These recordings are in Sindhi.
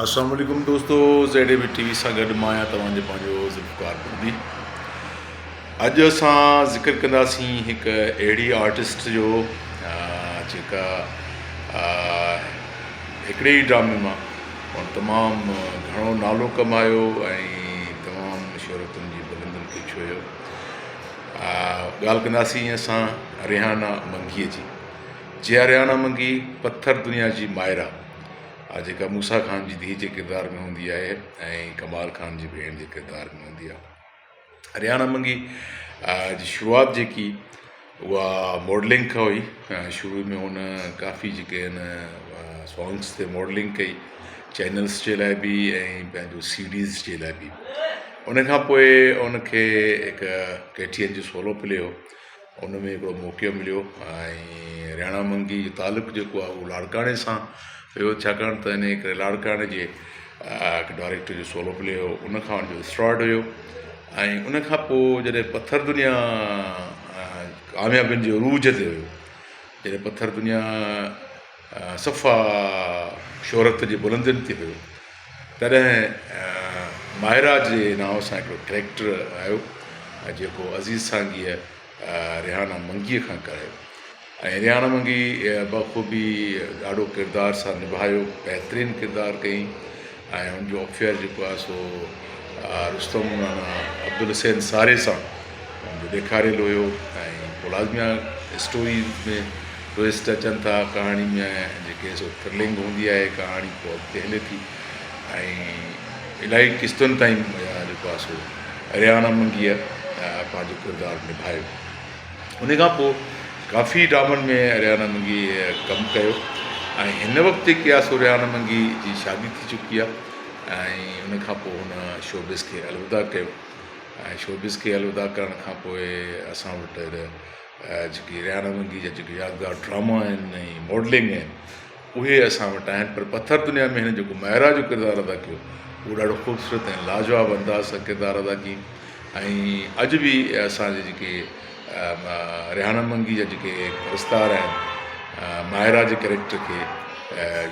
السلام عليڪم دوستو Z A B T V سان گڏ مان آهيان توهان جو پنهنجو ذوالفقار بڙدي. اڄ اسان ذڪر ڪنداسين هڪ اهڙي آرٽسٽ جو جيڪا هڪڙي ئي ڊرامي مان هن تمام گهڻو نالو ڪمايو ۽ تمام شهرتن جي بلندين کي ڇهيو. ڳالهه ڪنداسين اسان ريحانه منگيء جي. جي ها ريحانه منگي پٿر دنيا جي مائره آ جيڪا موسيٰ خان جي ڌيء جي ڪردار ۾ هوندي آهي ۽ ڪمال خان جي ڀيڻ جي ڪردار ۾ هوندي آهي. ريحانه منگي جي شروعات جيڪي اها ماڊلنگ کان هئي. شروع ۾ هن ڪافي جيڪي آهن سانگس تي ماڊلنگ ڪئي چينلس جي لاء به ۽ پنهنجو سي ڊيز جي لاء به. ان کان پوء ان کي هڪ ڪي ٽي اين جو سولو پلي هو ان ۾ هڪڙو موقعو مليو ۽ رياڻا منگي جو تعلق جيڪو آهي اهو لاڙڪاڻي سان هيو ڇاڪاڻ ته ان ڪري لاڙڪاڻي جي هڪ ڊائريڪٽر جو سولو پلي هو ان کان ان جو اسٽارٽ هيو ۽ ان کان پوء جڏهن پٿر دنيا ڪاميابين جي عروج تي هيو جڏهن پٿر دنيا صفا شهرت جي بلندين تي هيو تڏهن ماهرا جي نانء سان هڪڙو ڪريڪٽر آيو جيڪو عزيز سانگيء ريحانه منگيء کان ڪرايو ۽ ريحانه منگي بخوبي ڏاڍو ڪردار سان نڀايو بهترين ڪردار ڪيائين ۽ ان جو افيئر جيڪو آهي سو رستم عبدالحسين ساري سان ان جو ڏيکاريل هيو ۽ پوء لازمي آهي اسٽوري ۾ ٽوئسٽ اچن ٿا ڪهاڻي ۾ جيڪي سو ٿرلنگ هوندي آهي ڪهاڻي پوء اڳتي هلي ٿي ۽ الاهي قسطن تائين جيڪو آهي سو ريحانه منگيء پنهنجو ڪردار نڀايو ان کان پوء ڪافي ڊرامن ۾ ريحانه منگي ڪم ڪيو ۽ هن وقت جيڪي آهي سو ريحانه منگي جي شادي ٿي چڪي آهي ۽ ان کان پوء هن شوبز کي الوداع ڪيو ۽ شوبز کي الوداع ڪرڻ کان پوء اسان وٽ جيڪي ريحانه منگي جا جيڪي يادگار ڊراما آهن ۽ ماڊلنگ آهن اهي اسان وٽ آهن پر پٿر دنيا ۾ هن جيڪو مهرا جو ڪردار ادا ڪيو اهو ڏاڍو خوبصورت ۽ لاجواب انداز سان ڪردار ادا ڪيائين ۽ اڄ به اسان جي جيڪي ريحانه منگي جا جيڪي پرستار آهن ماهرا جي ڪريڪٽر کي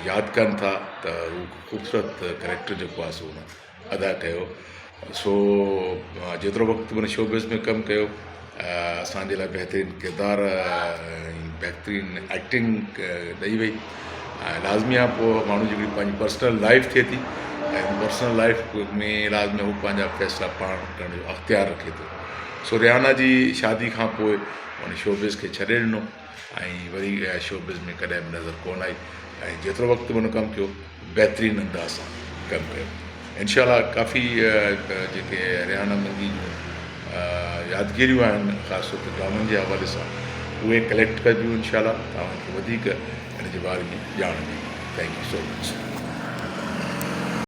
ياد ڪن ٿا ته هو خوبصورت ڪريڪٽر جيڪو آهي سو هن ادا ڪيو سو جيترو وقت به هن شوبز ۾ ڪم ڪيو اسان جي لاء بهترين ڪردار ۽ بهترين ايڪٽنگ ڏئي وئي ۽ لازمي آهي پوء ماڻهو جي هڪڙي پنهنجي پرسنل لائف ٿئي ٿي ۽ پرسنل لائف ۾ لازمي هو پنهنجا فيصلا پاڻ ڪرڻ جو اختيار رکي ٿو سو ريحانه جي شادي کان پوء هن شوبز کي ڇڏي ڏنو ۽ وري شوبز ۾ ڪڏهن به نظر ڪونه آئي ۽ جيترو وقت به هن ڪم ڪيو بهترين انداز سان ڪم ڪيو. انشاء الله ڪافي جيڪي ريحانه منگي جون يادگيريون آهن خاص طور تي ڊرامن جي حوالي سان اهي ڪليڪٽ ڪبيون انشاء الله توهان کي وڌيڪ ان جي باري ۾ ڄاڻ ملندي thank you so much.